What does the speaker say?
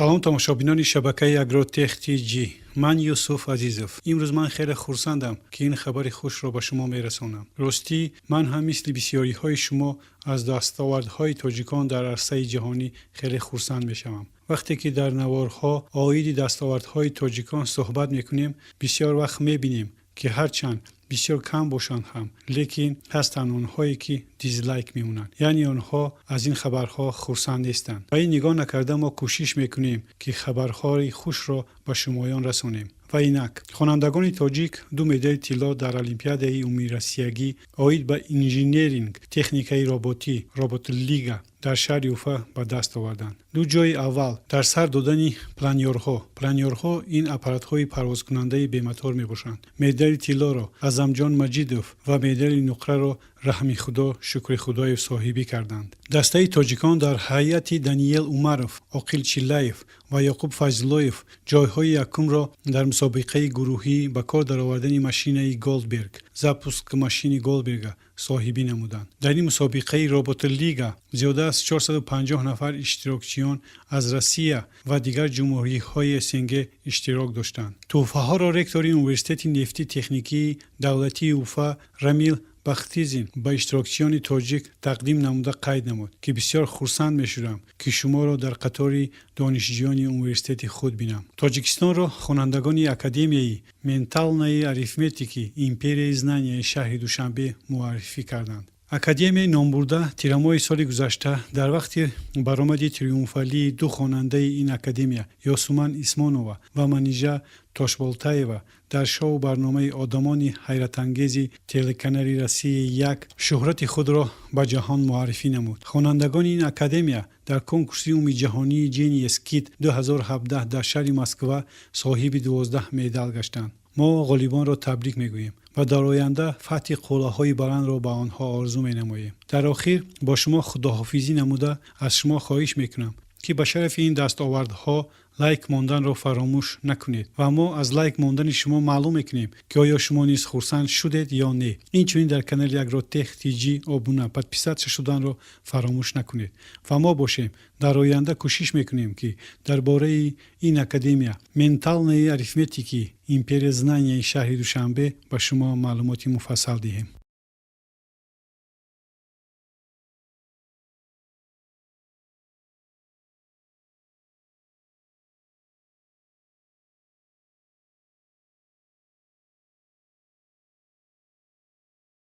Салом, тамошобинони шабакаи Агротех ТЖ. Ман Юсуф Азизов. Имрӯз ман хеле хурсандам, ки ин хабари хушро ба шумо мерасонам. Ростӣ, ман ҳам мисли бисёриҳои шумо аз дастовардҳои тоҷикон дар арсаи ҷаҳонӣ хеле хурсанд мешавам. Вақте ки дар наворҳо оиди дастовардҳои тоҷикон суҳбат мекунем, бисёр вақт мебинем, ки ҳарчанд бисёр кам бошанд ҳам, лекин ҳастанд онҳое, ки дизлайк мемонанд, яъне онҳо аз ин хабарҳо хурсанд нестанд. Ба ин нигоҳ накарда, мо кӯшиш мекунем, ки хабарҳои хушро ба шумоён расонем. Ва инак хонандагони тоҷик ду медали тилло дар Олимпиадаи умумироссиягӣ оид ба инжинеринг техникаи роботӣ «Роботлига» дар шаҳри Уфа ба даст оварданд. Ду ҷойи аввал дар сар додани планёрҳо. Планёрҳо ин аппаратҳои парвозкунандаи бемотор мебошанд. Медали тиллоро Аъзамҷон Маҷидов ва медали нуқраро Раҳмихудо Шукрихудоев соҳибӣ карданд. Дастаи тоҷикон дар ҳайати Даниел Умаров, Оқил Чиллаев ва Ёқуб Файзуллоев ҷойҳои якумро дар мусобиқаи гурӯҳӣ ба кор даровардани машинаи Голдберг, запуск машины Голдберга, соҳибӣ намуданд. Дар ин мусобиқаи «Роботлига» зиёда аз 450 нафар иштирокчиён аз Россия ва дигар ҷумҳуриҳои СНГ иштирок доштанд. Тӯҳфаҳоро ректори Университети нефтӣ техникии давлатии Уфа Рамил Бахтизин ба иштирокчиёни тоҷик тақдим намуда, қайд намуд, ки бисёр хурсанд мешудам, ки шуморо дар қатори донишҷӯёни университети худ бинам. Тоҷикистонро хонандагони Академияи ментальной арифметики «Империя знания» шаҳри Душанбе муаррифӣ карданд. Академияи номбурда тирамоҳи соли гузашта дар вақти баромади триумфалии ду хонандаи ин академия, Ёсуман Исмонова ва Манижа Тошболтаева, дар шоу барномаи «Одамони ҳайратангези» телеканали Россияи як шӯҳрати худро ба ҷаҳон муаррифӣ намуд. Хонандагони ин академия дар конкурси умумиҷаҳонии Genius Kid 2017 дар шаҳри Москва соҳиби 12 медал гаштанд. Мо ғолибонро табрик мегӯем ва дар оянда фатҳи қуллаҳои баландро ба онҳо орзу менамоем. Дар охир бо шумо худоҳофизӣ намуда, аз шумо хоҳиш мекунам, ки ба шарафи ин дастовардҳо лайк монданро фаромӯш накунед ва мо аз лайк мондани шумо маълум мекунем, ки оё шумо низ хурсанд шудед ё не. Инчунин дар канали Агротех ТЖ обуна, подписаться шуданро фаромӯш накунед. Ва мо бошем, дар оянда кӯшиш мекунем, ки дар бораи ин Академия ментальной арифметики «Империя знания» шаҳри Душанбе ба шумо маълумоти муфассал диҳем.